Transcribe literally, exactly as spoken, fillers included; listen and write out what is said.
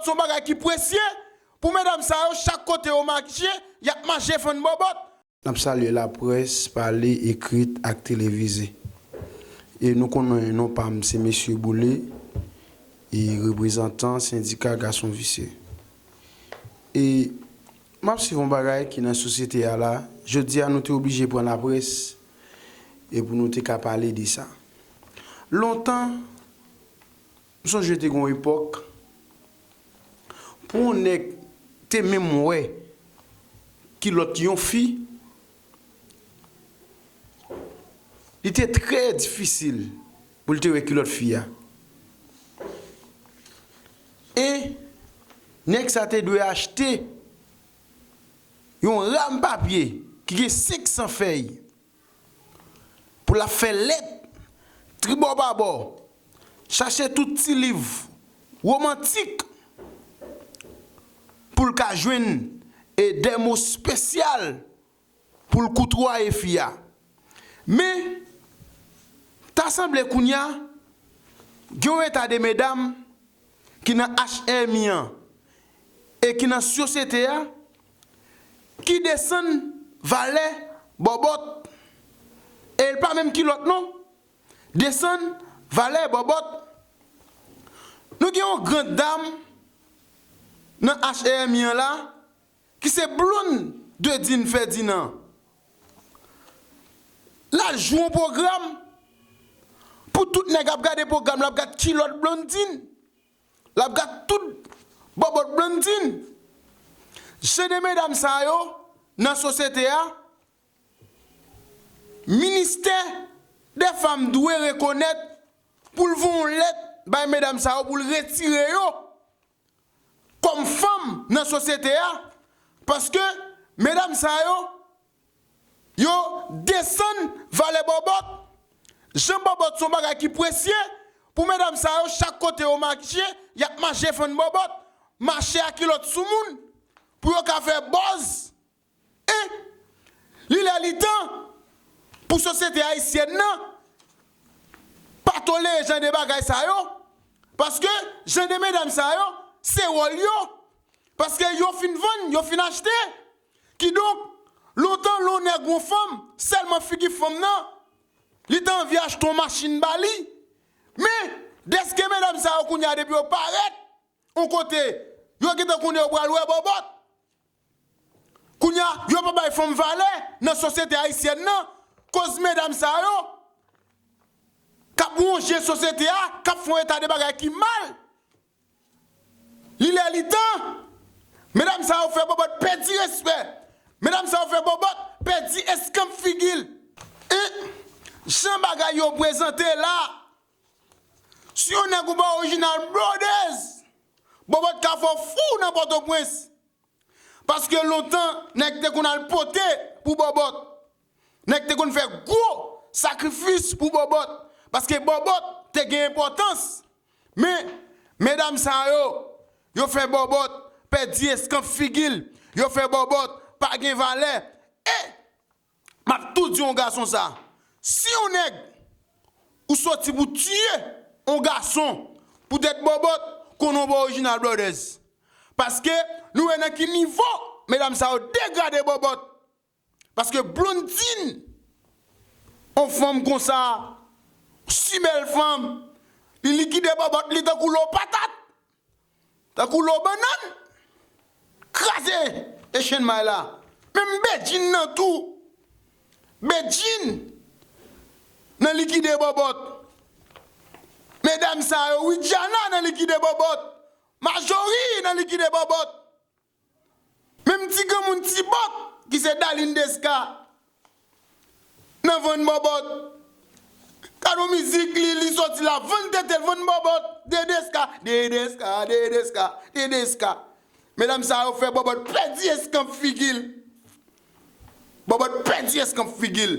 Se yon bagay ki presye pou medam sa yo, chak kote yo mache, y ap mache fann bòbòt. N ap salye laprès, pale, ekrit ak televize. E nou konnen non pa m se Mesye Boule, e reprezantan sendika Gason Visye. E m ap swiv yon bagay ki nan sosyete a la. Jodi a, nou te oblije pran laprès e pou nou te ka pale de sa. Lontan, m sonje te gen yon epòk, pou yon nèg te menm wè kilòt yon fi, li te trè difisil pou l te wè kilòt fi a. E nèg sa te dwe achte yon ram papye ki gen senk san fèy pou l ap fè lèt tribò babò, chache tout ti liv womantik pou l ka jwenn e de mo espesyal pou l koutwaye fi a. Men, ta sanble kounye a, gen yon eta de medam ki nan H M I an e ki nan sosyete a, ki desann valè bòbòt. E l pa menm kilòt non. Desann valè bòbòt. Nou gen yon grand dam nan H M I an la, ki se Blondedine Ferdinand. L al jwe yon pwogram pou tout nèg ap gade pwogram, l ap gad kilòt Blondine. L ap gad tout bòbòt Blondine. Jan de medam sa yo nan sosyete a, ministè de fanm dwe rekonèt pou l voye yon lèt bay medam sa yo pou l retire yo kòm fanm nan sosyete a, paske medam sa yo, yo desann valè bòbòt. Jan bòbòt se yon bagay ki presye pou medam sa yo, chak kote yo mache, y ap mache fann bòbòt, mache ak kilòt sou moun pou yo ka fè buzz. E li lè li tan pou sosyete ayisyèn nan pa tolere jan de bagay sa yo, paske jan de medam sa yo, se wòl yo, paske yo fin vann, yo fin achte. Kidonk, lontan lè yon nèg ou yon fanm, sèlman figi fanm nan, li ta anvi achte yon machin ba li. Men, dèske medam sa yo kounye a depi yo parèt yon kote, yo gentan konnen yo pral wè bòbòt. Kounye a, yo pa bay fanm valè nan sosyete ayisyèn nan, koz medam sa yo k ap wonje sosyete a, k ap fè yon eta de bagay ki mal. Li lè li tan, medam sa yo fè bòbòt pèdi respè. Medam sa yo fè bòbòt pèdi eskanp figi l. E jan bagay yo prezante la, si yon nèg ou pa orijinal Brothers, bòbòt ka fè w fou nan Pòtoprens. Paske lontan, nèg te konn al pote pou bòbòt. Nèg te konn fè gwo sakrifis pou bòbòt. Paske bòbòt te gen enpòtans. Men, medam sa yo, yo fè bòbòt pèdi eskanp figi l. Yo fè bòbòt pa gen valè. E m ap tou di yon gason sa, si yon nèg ou soti pou tiye yon gason poutèt bòbòt, konnen w pa orijinal Brothers. Paske nou wè nan ki nivo medam sa yo degrade bòbòt. Paske Blondine, yon fanm konsa, si bèl fanm, li likide bòbòt li tankou lo patat, tankou lo bannann, kraze e chenn may la. Menm Bedjine nan tou. Bedjine nan likide bòbòt. Medam sa yo, Widiana nan likide bòbòt. Majori nan likide bòbòt. Menm ti granmoun ti bòt ki se Darline Desca nan vann bòbòt. Gad yon mizik li, li soti la vann tete l, vann bòbòt. Dedeska, Dedeska, Dedeska, Dedeska. Medam sa yo fè bòbòt pèdi eskanp figi l. Bòbòt pèdi eskanp figi l.